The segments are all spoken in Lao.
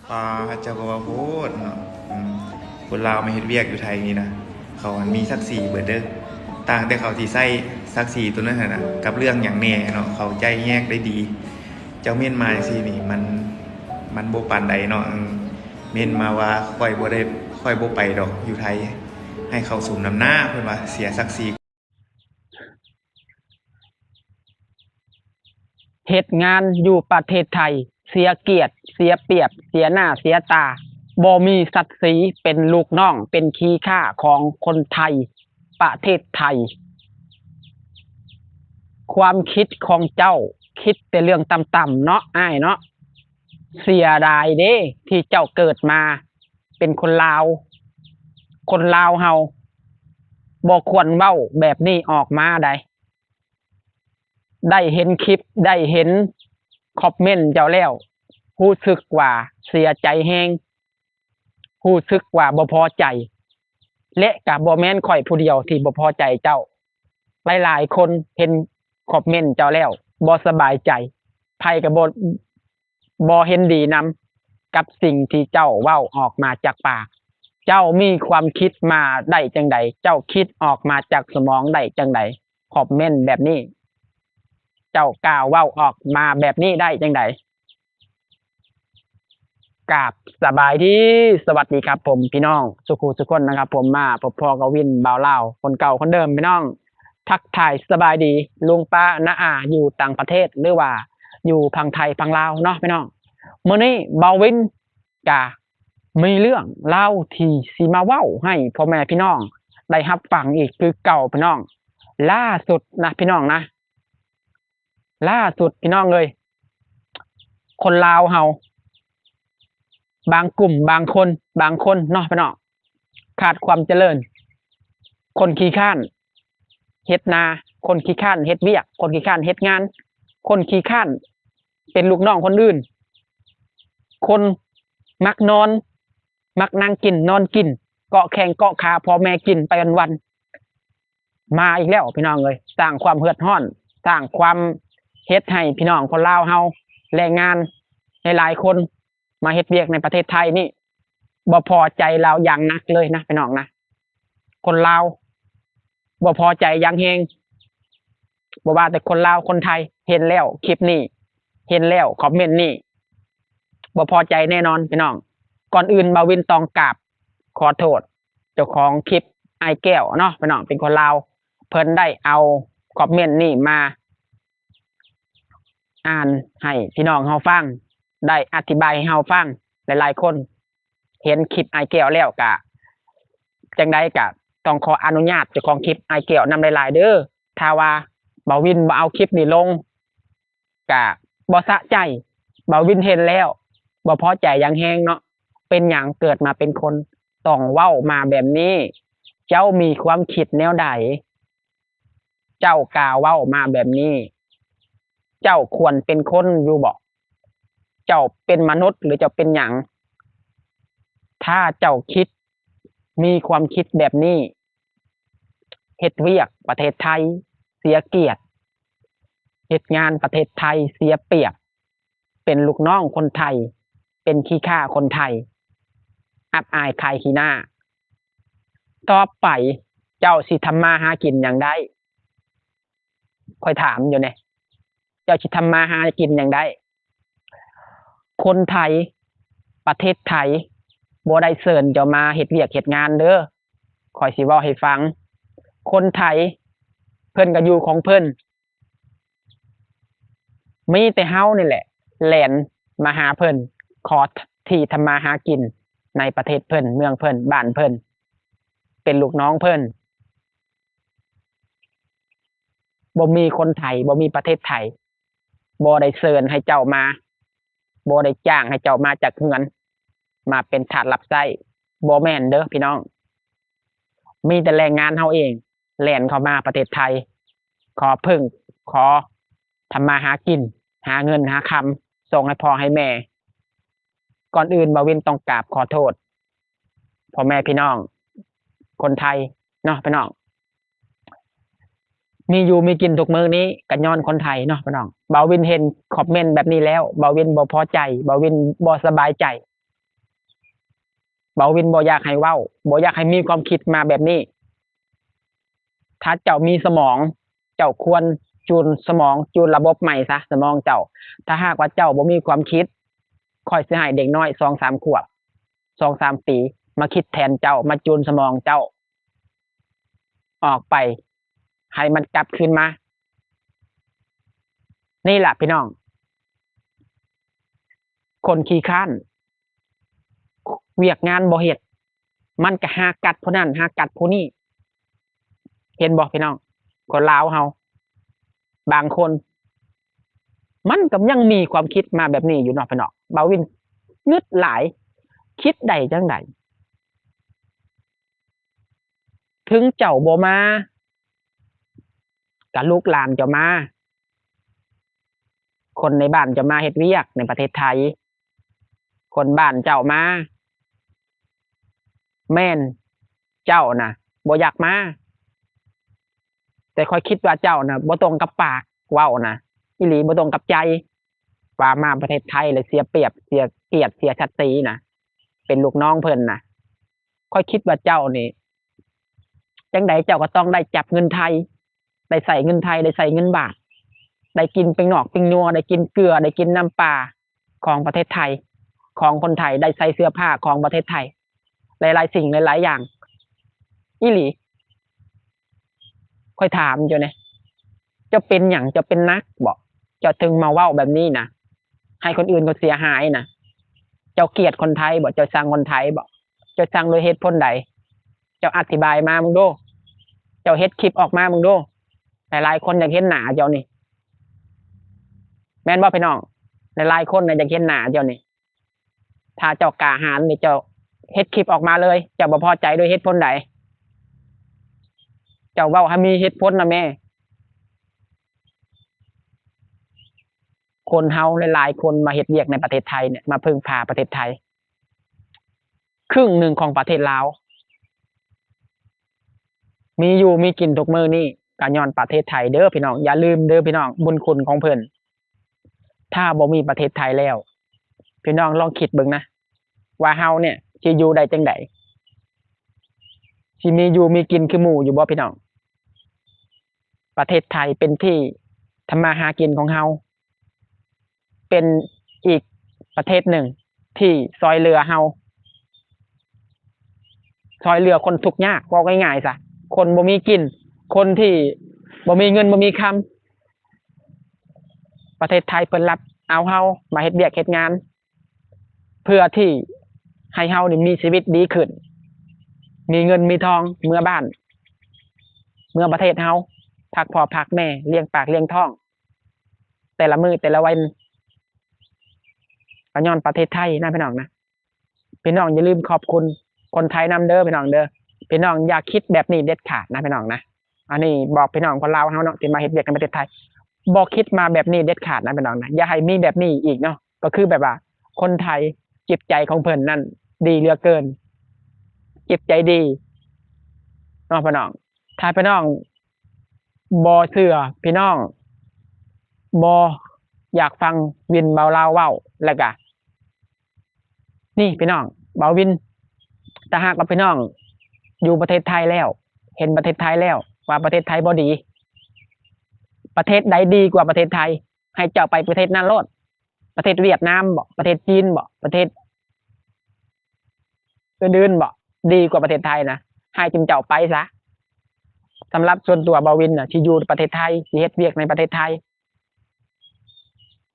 ປາ ເຈົ້າກໍເວົ້າໂພດເນາະ. ອືມ ຄົນລາວມາເຮັດວຽກຢູ່ໄທນີ້ນະ ເຂົາຫັ້ນມີສັກສີເບິດເດີ. ຕ່າງແຕ່ເຂົາຊິໃຊ້ສັກສີໂຕນັ້ນຫັ້ນນະ ກັບເລື່ອງຫຍັງແດ່ເນາະ ເຂົາໄຈ້ແຍກໄດ້ດີ. ເຈົ້າເມັ້ນມາຈັ່ງຊີ້ນີ້ ມັນ ມັນບໍ່ປານໃດເນາະ. ເອີ ເມັ້ນມາວ່າ ຂ້ອຍບໍ່ໄດ້ ຂ້ອຍບໍ່ໄປດອກຢູ່ໄທ ໃຫ້ເຂົາສົມນ້ຳໜ້າ ເພິ່ນວ່າ ເສຍສັກສີ. ເຮັດງານຢູ່ປະເທດໄທ ເສຍກຽດ ເສຍປຽບ ເສຍໜ້າເສຍຕາ ບໍ່ມີສັກສີ ເປັນລູກນ້ອງ ເປັນຂີ້ຂ້າຂອງຄົນໄທ ປະເທດໄທ. ຄວາມຄິດຂອງເຈົ້າ ຄິດແຕ່ເລື່ອງຕ່ຳໆເນາະ ອ້າຍເນາະ. ເສຍດາຍເດ້ ທີ່ເຈົ້າເກີດມາເປັນຄົນລາວ. ຄົນລາວເຮົາບໍ່ຄວນເວົ້າແບບນີ້ອອກມາໃດ. ໄດ້ເຫັນຄລິບ ໄດ້ເຫັນຄອມເມັນເຈົ້າແລ້ວ ຮູ້ສຶກວ່າເສຍໃຈແຮງ ຮູ້ສຶກວ່າບໍ່ພໍໃຈ ແລະ ກະບໍ່ແມ່ນຂ້ອຍຜູ້ດຽວທີ່ບໍ່ພໍໃຈເຈົ້າ. ຫຼາຍໆຄົນເຫັນຄອມເມັນເຈົ້າແລ້ວບໍ່ສະບາຍໃຈ ໃຜກະບໍ່ ບໍ່ເຫັນດີນຳກັບສິ່ງທີ່ເຈົ້າເວົ້າອອກມາຈາກປາກ. ເຈົ້າມີຄວາມຄິດມາໄດ້ຈັ່ງໃດ? ເຈົ້າຄິດອອກມາຈາກສະໝອງໄດ້ຈັ່ງໃດ? ຄອມເມັນແບບນີ້ ເຈົ້າກ້າເວົ້າອອກມາແບບນີ້ໄດ້ຈັ່ງໃດ? ກາບສະບາຍດີ ສະຫວັດດີຄັບຜົມ ພີ່ນ້ອງສຸຂູສຸຄົນນະຄັບຜົມ. ມາພົບພໍ້ກັບວິນ ບ່າວລາວ ຄົນເກົ່າຄົນເດີມ ພີ່ນ້ອງ. ທັກທາຍສະບາຍດີລຸງປ້ານ້າອາຢູ່ຕ່າງປະເທດ ຫຼືວ່າຢູ່ຝັ່ງໄທຝັ່ງລາວເນາະ ພີ່ນ້ອງ. ມື້ນີ້ບ່າວວິນກະມີເລື່ອງລາວທີ່ຊິມາເວົ້າໃຫ້ພໍ່ແມ່ພີ່ນ້ອງໄດ້ຮັບຟັງອີກຄືເກົ່າ ພີ່ນ້ອງ. ລ່າສຸດນະ ພີ່ນ້ອງນະ ລ່າສຸດ ພີ່ນ້ອງເອີຍ ຄົນລາວເຮົາ ບາງກຸ່ມ ບາງຄົນ ບາງຄົນເນາະ ພີ່ນ້ອງ ຂາດຄວາມຈະເລີນ. ຄົນຂີ້ຄ້ານເຮັດນາ ຄົນຂີ້ຄ້ານເຮັດວຽກ ຄົນຂີ້ຄ້ານເຮັດງານ ຄົນຂີ້ຄ້ານເປັນລູກນ້ອງຄົນອື່ນ ຄົນມັກນອນ ມັກນັ່ງກິນນອນກິນ ເກາະແຂ້ງເກາະຂາພໍ່ແມ່ກິນໄປວັນໆ. ມາອີກແລ້ວ ພີ່ນ້ອງເອີຍ ສ້າງຄວາມເດືອດຮ້ອນ ສ້າງຄວາມ ເຮັດໃຫ້ພີ່ນ້ອງຄົນລາວເຮົາ ແລງງານຫຼາຍໆຄົນມາເຮັດວຽກໃນປະເທດໄທນີ້ ບໍ່ພໍໃຈລາວຢ່າງໜັກເລີຍນະ ພີ່ນ້ອງນະ. ຄົນລາວບໍ່ພໍໃຈຢ່າງແຮງ ບໍ່ວ່າແຕ່ຄົນລາວ ຄົນໄທ ເຫັນແລ້ວຄລິບນີ້ ເຫັນແລ້ວຄອມເມັນນີ້ ບໍ່ພໍໃຈແນ່ນອນ ພີ່ນ້ອງ. ກ່ອນອື່ນບ່າວວິນຕ້ອງກາບຂໍໂທດເຈົ້າຂອງຄລິບ ອ້າຍແກ້ວເນາະ ພີ່ນ້ອງ ເປັນຄົນລາວ ເພິ່ນໄດ້ເອົາຄອມເມັນນີ້ມາອ່ານໃຫ້ພີ່ນ້ອງເຮົາຟັງ ໄດ້ອະທິບາຍໃຫ້ເຮົາຟັງ. ຫຼາຍໆຄົນເຫັນຄລິບອ້າຍແກ້ວແລ້ວກະ ຈັ່ງໃດກະຕ້ອງຂໍອະນຸຍາດເຈົ້າຂອງຄລິບອ້າຍແກ້ວນຳຫຼາຍໆເດີ. ຖ້າວ່າບ່າວວິນບໍ່ເອົາຄລິບນີ້ລົງ ກະບໍ່ສະໃຈ. ບ່າວວິນເຫັນແລ້ວບໍ່ພໍໃຈຢ່າງແຮງເນາະ. ເປັນຫຍັງເກີດມາເປັນຄົນຕ້ອງເວົ້າມາແບບນີ້? ເຈົ້າມີຄວາມຄິດແນວໃດ? ເຈົ້າກ້າເວົ້າມາແບບນີ້ ເຈົ້າຄວນເປັນຄົນຢູ່ບໍ? ເຈົ້າເປັນມະນຸດ ຫຼື ເຈົ້າເປັນຫຍັງ? ຖ້າເຈົ້າຄິດ ມີຄວາມຄິດແບບນີ້ ເຮັດວຽກປະເທດໄທເສຍກຽດ ເຮັດງານປະເທດໄທເສຍປຽບ ເປັນລູກນ້ອງຄົນໄທ ເປັນຂີ້ຂ້າຄົນໄທ ອັບອາຍຂາຍຂີ້ໜ້າ. ຕໍ່ໄປເຈົ້າຊິທຳມາຫາກິນຫຍັງໄດ້? ຂ້ອຍຖາມຢູ່ນີ້ ເຈົ້າຊິທຳມາຫາກິນຫຍັງໄດ້? ຄົນໄທ ປະເທດໄທ ບໍ່ໄດ້ເຊີນເຈົ້າມາເຮັດວຽກເຮັດງານເດີ. ຂ້ອຍຊິເວົ້າໃຫ້ຟັງ ຄົນໄທ ເພິ່ນກໍຢູ່ຂອງເພິ່ນ ມີແຕ່ເຮົານີ້ແຫຼະ ແລ່ນມາຫາເພິ່ນ ຂໍທີ່ທຳມາຫາກິນໃນປະເທດເພິ່ນ ເມືອງເພິ່ນ ບ້ານເພິ່ນ ເປັນລູກນ້ອງເພິ່ນ. ບໍ່ມີຄົນໄທ ບໍ່ມີປະເທດໄທ ບໍ່ໄດ້ເຊີນໃຫ້ເຈົ້າມາ ບໍ່ໄດ້ຈ້າງໃຫ້ເຈົ້າມາຈາກເຮືອນ ມາເປັນທາດຮັບໃຊ້ ບໍ່ແມ່ນເດີພີ່ນ້ອງ. ມີແຕ່ແຮງງານເຮົາເອງ ແລ່ນເຂົ້າມາປະເທດໄທ ຂໍເພິ່ງ ຂໍທຳມາຫາກິນ ຫາເງິນຫາຄຳ ສົ່ງໃຫ້ພໍ່ໃຫ້ແມ່. ກ່ອນອື່ນ ບ່າວວິນຕ້ອງກາບຂໍໂທດພໍ່ແມ່ພີ່ນ້ອງຄົນໄທເນາະພີ່ນ້ອງ. ມີຢູ່ມີກິນທຸກມື້ນີ້ກໍຍ້ອນຄົນໄທເນາະພີ່ນ້ອງ. ບ່າວວິນເຫັນຄອມເມັນແບບນີ້ແລ້ວ ບ່າວວິນບໍ່ພໍໃຈ ບ່າວວິນບໍ່ສະບາຍໃຈ. ເບົາວິນບໍ່ຢາກໃຫ້ເວົ້າ, ບໍ່ຢາກໃຫ້ມີຄວາມຄິດມາແບບນີ້. ຖ້າເຈົ້າມີສະໝອງ, ເຈົ້າຄວນຈູນສະໝອງ, ຈູນລະບົບໃໝ່ຊະສະໝອງເຈົ້າ. ຖ້າຫາກວ່າເຈົ້າບໍ່ມີຄວາມຄິດ, ຂ້ອຍຊິໃຫ້ເດັກນ້ອຍສອງສາມຂວບ, ສອງສາມປີ ມາຄິດແທນເຈົ້າ, ມາຈູນສະໝອງເຈົ້າ ອອກໄປ ໃຫ້ມັນກັບຄືນມາ. ນີ້ລະພີ່ນ້ອງ, ຄົນຂີ້ຄ້ານ ວຽກງານບໍ່ເຮັດ, ມັນກະຫາກັດຜູ້ນັ້ນ ຫາກັດຜູ້ນີ້. ເຫັນບໍ່ພີ່ນ້ອງ? ຄົນລາວເຮົາບາງຄົນ ມັນກະຍັງມີຄວາມຄິດມາແບບນີ້ຢູ່ເນາະພີ່ນ້ອງ. ບ່າວວິນງຶດຫຼາຍ, ຄິດໄດ້ຈັ່ງໃດ? ເຖິງເຈົ້າບໍ່ມາ ກະລູກຫຼານເຈົ້າມາ, ຄົນໃນບ້ານເຈົ້າມາເຮັດວຽກໃນປະເທດໄທ, ຄົນບ້ານເຈົ້າມາ, ແມ່ນເຈົ້ານະບໍ່ຢາກມາ, ແຕ່ຂ້ອຍຄິດວ່າເຈົ້ານະບໍ່ຕົງກັບປາກເວົ້ານະ, ອີ່ຫຼີບໍ່ຕົງກັບໃຈ, ວ່າມາປະເທດໄທແລ້ວເສຍປຽບ, ເສຍກຽດ, ເສຍສັກສີນະ, ເປັນລູກນ້ອງເພິ່ນນະ. ຂ້ອຍຄິດວ່າເຈົ້ານີ້ ຈັ່ງໃດເຈົ້າກໍຕ້ອງໄດ້ຈັບເງິນໄທ, ໄດ້ໃຊ້ເງິນໄທ, ໄດ້ໃຊ້ເງິນບາດ, ໄດ້ກິນແປ້ງນອກແປ້ງນົວ, ໄດ້ກິນເກືອ, ໄດ້ກິນນ້ຳປາຂອງປະເທດໄທ, ຂອງຄົນໄທ, ໄດ້ໃສ່ເສື້ອຜ້າຂອງປະເທດໄທ, ຫຼາຍໆສິ່ງຫຼາຍໆຢ່າງ. ອີ່ຫຼີ. ຂ້ອຍຖາມເຈົ້າແດ່, ເຈົ້າເປັນຫຍັງ? ເຈົ້າເປັນໜັກບໍ? ເຈົ້າເຖິງມາເວົ້າແບບນີ້ນະ, ໃຫ້ຄົນອື່ນເຂົາເສຍຫາຍນະ. ເຈົ້າກຽດຄົນໄທບໍ? ເຈົ້າຊັງຄົນໄທບໍ? ເຈົ້າຊັງດ້ວຍເຫດຜົນໃດ? ເຈົ້າອະທິບາຍມາເບິ່ງດູ. ເຈົ້າເຮັດຄລິບອອກມາເບິ່ງດູ. ຫຼາຍໆຄົນຢາກເຫັນໜ້າເຈົ້ານີ້. ແມ່ນບໍ່ພີ່ນ້ອງ? ຫຼາຍໆຄົນນະຢາກເຫັນໜ້າເຈົ້ານີ້. ຖ້າເຈົ້າກ້າຫານນີ້ ເຈົ້າເຮັດຄລິບອອກມາເລີຍ, ເຈົ້າບໍ່ພໍໃຈດ້ວຍເຫດຜົນໃດ? ເຈົ້າເວົ້າໃຫ້ມີເຫດຜົນນະແມ້. ຄົນເຮົາຫຼາຍໆຄົນມາເຮັດວຽກໃນປະເທດໄທນີ້ ມາເພິ່ງພາປະເທດໄທ, ຄຶ່ງໜຶ່ງຂອງປະເທດລາວ ມີຢູ່ມີກິນທຸກມື້ນີ້ ກະຍ້ອນປະເທດໄທເດີພີ່ນ້ອງ. ຢ່າລືມເດີພີ່ນ້ອງ ບຸນຄຸນຂອງເພິ່ນ. ຖ້າບໍ່ມີປະເທດໄທແລ້ວ, ພີ່ນ້ອງລອງຄິດເບິ່ງນະ ວ່າເຮົານີ້ຊິຢູ່ໄດ້ຈັ່ງໃດ? ຊິມີຢູ່ມີກິນຄືໝູ່ຢູ່ບໍ່ພີ່ນ້ອງ? ປະເທດໄທເປັນທີ່ທຳມາຫາກິນຂອງເຮົາ, ເປັນອີກປະເທດໜຶ່ງທີ່ຊ່ອຍເຫຼືອເຮົາ, ຊ່ອຍເຫຼືອຄົນທຸກຍາກ, ເວົ້າງ່າຍໆຊະ, ຄົນບໍ່ມີກິນ, ຄົນທີ່ບໍ່ມີເງິນບໍ່ມີຄຳ. ປະເທດໄທເພິ່ນຮັບເອົາເຮົາມາເຮັດວຽກເຮັດງານ ເພື່ອທີ່ໃຫ້ເຮົານີ້ມີຊີວິດດີຂຶ້ນ, ມີເງິນມີທອງເມືອບ້ານເມືອປະເທດເຮົາ, ພັກພໍ່ພັກແມ່, ລ້ຽງປາກລ້ຽງທ້ອງແຕ່ລະມື້ແຕ່ລະວັນ, ກະຍ້ອນປະເທດໄທນະພີ່ນ້ອງນະ. ພີ່ນ້ອງຢ່າລືມຂອບຄຸນຄົນໄທນຳເດີພີ່ນ້ອງເດີ. ພີ່ນ້ອງຢ່າຄິດແບບນີ້ເດັດຂາດນະພີ່ນ້ອງນະ. ອັນນີ້ບອກພີ່ນ້ອງຄົນລາວເຮົາເນາະ ທີ່ມາເຮັດວຽກໃນປະເທດໄທ, ບໍ່ຄິດມາແບບນີ້ເດັດຂາດນະພີ່ນ້ອງນະ. ຢ່າໃຫ້ມີແບບນີ້ອີກເນາະ. ກໍຄືແບບວ່າຄົນໄທຈິດໃຈຂອງເພິ່ນນັ້ນດີເຫຼືອເກີນ, ຈິດໃຈດີເນາະພີ່ນ້ອງ. ຖ້າພີ່ນ້ອງບໍ່ເຊື່ອ, ພີ່ນ້ອງບໍ່ຢາກຟັງວິນເບົາລາວເວົ້າ, ແລ້ວກະ ນີ້ພີ່ນ້ອງ, ເບົາວິນ, ຖ້າຫາກວ່າພີ່ນ້ອງຢູ່ປະເທດໄທແລ້ວ, ເຫັນປະເທດໄທແລ້ວວ່າປະເທດໄທບໍ່ດີ, ປະເທດໃດດີກວ່າປະເທດໄທ, ໃຫ້ເຈົ້າໄປປະເທດນັ້ນໂລດ. ປະເທດຫວຽດນາມບໍ, ປະເທດຈີນບໍ, ປະເທດອື່ນໆບໍ, ດີກວ່າປະເທດໄທນະ, ໃຫ້ຈຸມເຈົ້າໄປຊະ. ສຳລັບສ່ວນຕົວເບົາວິນນະ, ຊິຢູ່ປະເທດໄທ, ຊິເຮັດວຽກໃນປະເທດໄທ,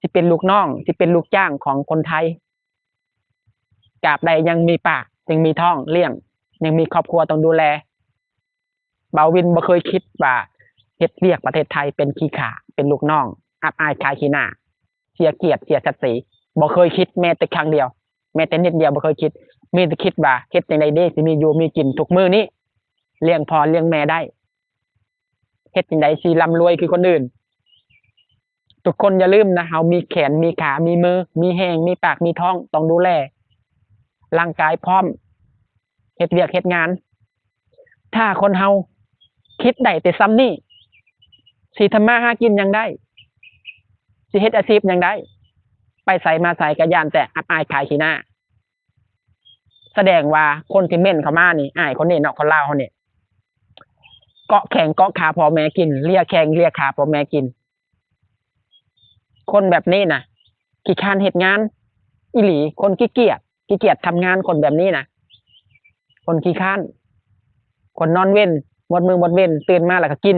ຊິເປັນລູກນ້ອງ, ຊິເປັນລູກຈ້າງຂອງຄົນໄທ. ຕາບໃດຍັງມີປາກ, ຍັງມີທ້ອງລ້ຽງ, ຍັງມີຄອບຄົວຕ້ອງດູແລ, ເບົາວິນບໍ່ເຄີຍຄິດວ່າເຮັດວຽກປະເທດໄທເປັນຂີ້ຂ້າ, ເປັນລູກນ້ອງ, ອັບອາຍຂາຍຂີ້ໜ້າ, ເສຍກຽດ, ເສຍສັກສີ. ບໍ່ເຄີຍຄິດແມ້ແຕ່ຄັ້ງດຽວ, ແມ້ແຕ່ນິດດຽວບໍ່ເຄີຍຄິດ. ມີແຕ່ຄິດວ່າເຮັດຈັ່ງໃດເດ ຊິມີຢູ່ມີກິນທຸກມື້ນີ້, ລ້ຽງພໍ່ລ້ຽງແມ່ໄດ້, ເຮັດຈັ່ງໃດຊິລ່ຳລວຍຄືຄົນອື່ນ. ທຸກຄົນຢ່າລືມນະ, ເຮົາມີແຂນ, ມີຂາ, ມີມື, ມີແຮງ, ມີປາກ, ມີທ້ອງ, ຕ້ອງດູແລຮ່າງກາຍພ້ອມເຮັດວຽກເຮັດງານ. ຖ້າຄົນເຮົາຄິດໄດ້ແຕ່ສ່ຳນີ້, ຊິທຳມາຫາກິນຫຍັງໄດ້? ຊິເຮັດອາຊີບຫຍັງໄດ້? ໄປໃສມາໃສກໍຢ້ານແຕ່ອັບອາຍຂາຍຂີ້ໜ້າ. ສະແດງວ່າຄົນທີ່ເມັ້ນເຂົ້າມານີ້ ອ້າຍຄົນນີ້ເນາະ ຄົນລາວເຮົານີ້ ເກາະແຂ້ງເກາະຂາພໍ່ແມ່ກິນ ເລຍແຂ້ງເລຍຂາພໍ່ແມ່ກິນ. ຄົນແບບນີ້ນະ ຂີ້ຄ້ານເຮັດງານອີ່ຫຼີ ຄົນຂີ້ກຽດ ຂີ້ກຽດທຳງານ ຄົນແບບນີ້ນະ ຄົນຂີ້ຄ້ານ ຄົນນອນເວັນ ໝົດມື້ໝົດເວັນ ຕື່ນມາແລ້ວກໍກິນ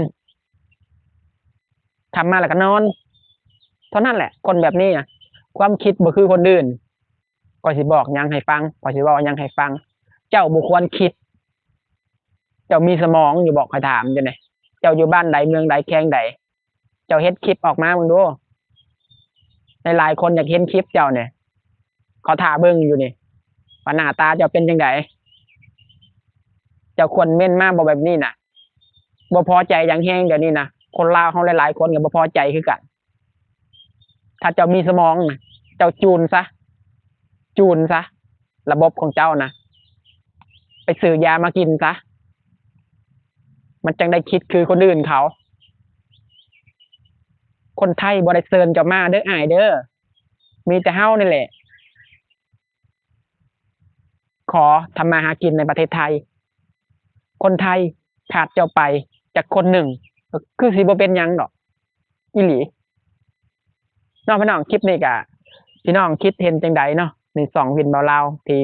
ຄ່ຳມາແລ້ວກໍນອນ ເທົ່ານັ້ນແຫຼະ. ຄົນແບບນີ້ນະ ຄວາມຄິດບໍ່ຄືຄົນອື່ນ. ຂ້ອຍຊິບອກຫຍັງໃຫ້ຟັງ ຂ້ອຍຊິເວົ້າຫຍັງໃຫ້ຟັງ ເຈົ້າບໍ່ຄວນຄິດ. ເຈົ້າມີສະໝອງຢູ່ບໍ່? ຂ້ອຍຖາມຢູ່ນີ້ ເຈົ້າຢູ່ບ້ານໃດ ເມືອງໃດ ແຂວງໃດ? ເຈົ້າເຮັດຄລິບອອກມາເບິ່ງດູ. ຫຼາຍໆຄົນຢາກເຫັນຄລິບເຈົ້ານີ້ ເຂົາຖ້າເບິ່ງຢູ່ນີ້ ວ່າໜ້າຕາເຈົ້າເປັນຈັ່ງໃດ. ເຈົ້າຄວນເມັ້ນມາບໍ່ແບບນີ້ນະ? ບໍ່ພໍໃຈຢ່າງແຮງດຽວນີ້ນະ. ຄົນລາວເຮົາຫຼາຍໆຄົນກໍບໍ່ພໍໃຈຄືກັນ. ຖ້າເຈົ້າມີສະໝອງນະ ເຈົ້າຈູນຊະ ຈູນຊະ ລະບົບຂອງເຈົ້ານະ ໄປຊື້ຢາມາກິນຊະ ມັນຈັ່ງໄດ້ຄິດຄືຄົນອື່ນເຂົາ. ຄົນໄທບໍ່ໄດ້ເຊີນເຈົ້າມາເດີອ້າຍເດີ ມີແຕ່ເຮົານີ້ແຫຼະ ຂໍທຳມາຫາກິນໃນປະເທດໄທ. ຄົນໄທຂາດເຈົ້າໄປຈັກຄົນໜຶ່ງ ກໍຄືຊິບໍ່ເປັນຫຍັງດອກ ອີ່ຫຼີເນາະພີ່ນ້ອງ. ຄລິບນີ້ກະ ພີ່ນ້ອງຄິດເຫັນຈັ່ງໃດເນາະ ໃນຊ່ອງວິນເວົ້າລາວ ທີ່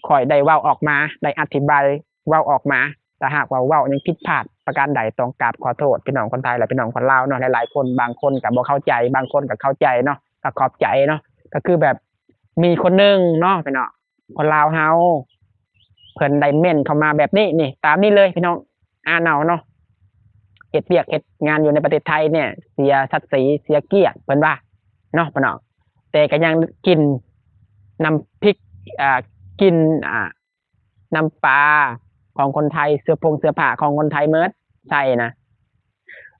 ຂ້ອຍໄດ້ເວົ້າອອກມາ ໄດ້ອະທິບາຍເວົ້າອອກມາ. ຖ້າຫາກວ່າເວົ້າຫຍັງຜິດພາດປະການໃດ ຕ້ອງກາບຂໍໂທດພີ່ນ້ອງຄົນໄທ ແລະ ພີ່ນ້ອງຄົນລາວເນາະ. ຫຼາຍໆຄົນ ບາງຄົນກໍບໍ່ເຂົ້າໃຈ ບາງຄົນກໍເຂົ້າໃຈເນາະ ກໍຂອບໃຈເນາະ. ກໍຄືແບບ ມີຄົນໜຶ່ງເນາະພີ່ນ້ອງ ຄົນລາວເຮົາ ເພິ່ນໄດ້ເມັ້ນເຂົ້າມາແບບນີ້ ນີ້ ຕາມນີ້ເລີຍພີ່ນ້ອງ ອາເນົາເນາະ. ເຮັດວຽກເຮັດງານຢູ່ໃນປະເທດໄທນີ້ ເສຍສັກສີ ເສຍກຽດ ເພິ່ນວ່າເນາະພີ່ນ້ອງ. ແຕ່ກໍຍັງກິນນ້ຳພິກ ອ່າ ກິນ ອ່າ ນ້ຳປາຂອງຄົນໄທ ເສື້ອຜົງເສື້ອຜ້າຂອງຄົນໄທໝົດ ໃສ່ນະ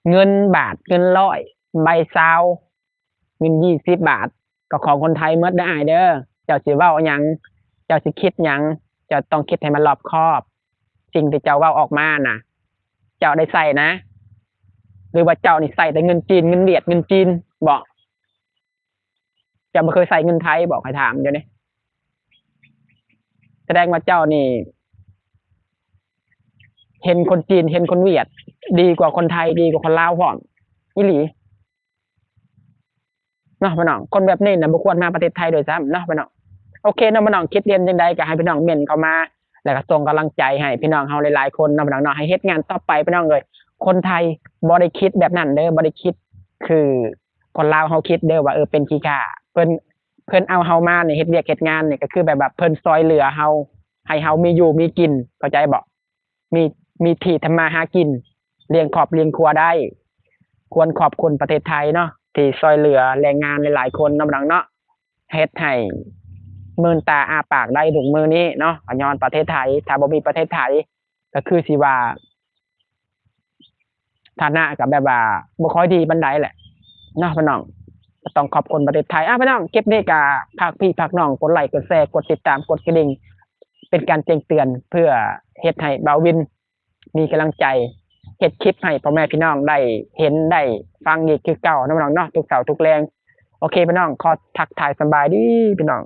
ເງິນບາດ ເງິນຮ້ອຍ ໃບຊາວ ເງິນຊາວບາດ ກໍຂອງຄົນໄທໝົດເດີອ້າຍເດີ. ເຈົ້າຊິເວົ້າຫຍັງ ເຈົ້າຊິຄິດຫຍັງ ເຈົ້າຕ້ອງຄິດໃຫ້ມັນລອບຄອບ. ສິ່ງທີ່ເຈົ້າເວົ້າອອກມານະ ເຈົ້າໄດ້ໃຊ້ນະ ຫຼືວ່າເຈົ້ານີ້ໃຊ້ແຕ່ເງິນຈີນ ເງິນຫວຽດ ເງິນຈີນບໍ? ເຈົ້າບໍ່ເຄີຍໃຊ້ເງິນໄທບໍ? ຂ້ອຍຖາມຢູ່ນີ້. ສະແດງວ່າເຈົ້ານີ້ ເຫັນຄົນຈີນ ເຫັນຄົນຫວຽດ ດີກວ່າຄົນໄທ ດີກວ່າຄົນລາວພ້ອມ ອີ່ຫຼີເນາະພີ່ນ້ອງ. ຄົນແບບນີ້ນະ ບໍ່ຄວນມາປະເທດໄທດ້ວຍຊ້ຳເນາະພີ່ນ້ອງ. ໂອເຄເນາະພີ່ນ້ອງ ຄິດເຫັນຈັ່ງໃດກໍໃຫ້ພີ່ນ້ອງເມັ້ນເຂົ້າມາ ແລ້ວກໍສົ່ງກຳລັງໃຈໃຫ້ພີ່ນ້ອງເຮົາຫຼາຍໆຄົນເນາະພີ່ນ້ອງເນາະ ໃຫ້ເຮັດງານຕໍ່ໄປພີ່ນ້ອງເອີຍ. ຄົນໄທບໍ່ໄດ້ຄິດແບບນັ້ນເດີ ບໍ່ໄດ້ຄິດຄືຄົນລາວເຮົາຄິດເດີ ວ່າ ເອີ ເປັນຂີ້ຂ້າ. ເພິ່ນ ເພິ່ນເອົາເຮົາມານີ້ ເຮັດວຽກເຮັດງານນີ້ ກໍຄືແບບວ່າເພິ່ນຊ່ອຍເຫຼືອເຮົາ ໃຫ້ເຮົາມີຢູ່ມີກິນ ເຂົ້າໃຈບໍ່? ມີ ມີທີ່ທຳມາຫາກິນ ລ້ຽງຄອບລ້ຽງຄົວໄດ້. ຄວນຂອບຄຸນປະເທດໄທເນາະ ທີ່ຊ່ອຍເຫຼືອແຮງງານຫຼາຍໆຄົນເນາະພີ່ນ້ອງເນາະ ເຮັດໃຫ້ເມີນຕາອ້າປາກໄດ້ທຸກມື້ນີ້ເນາະ ກໍຍ້ອນປະເທດໄທ. ຖ້າບໍ່ມີປະເທດໄທ ກໍຄືຊິວ່າ ຖານະກໍແບບວ່າບໍ່ຄ່ອຍດີປານໃດແຫຼະເນາະພີ່ນ້ອງ. ກໍຕ້ອງຂອບຄຸນປະເທດໄທ. ອ່າ ພີ່ນ້ອງ ຄລິບນີ້ກໍຝາກພີ່ຝາກນ້ອງ ກົດໄລ ກົດແຊ ກົດຕິດຕາມ ກົດກະດິ່ງ ເປັນການແຈ້ງເຕືອນ ເພື່ອເຮັດໃຫ້ບ່າວວິນມີກຳລັງໃຈ ເຮັດຄລິບໃຫ້ພໍ່ແມ່ພີ່ນ້ອງໄດ້ເຫັນໄດ້ຟັງອີກຄືເກົ່າເນາະພີ່ນ້ອງເນາະ ທຸກເຊົ້າທຸກແລງ. ໂອເຄພີ່ນ້ອງ ຂໍທັກທາຍສະບາຍດີພີ່ນ້ອງ.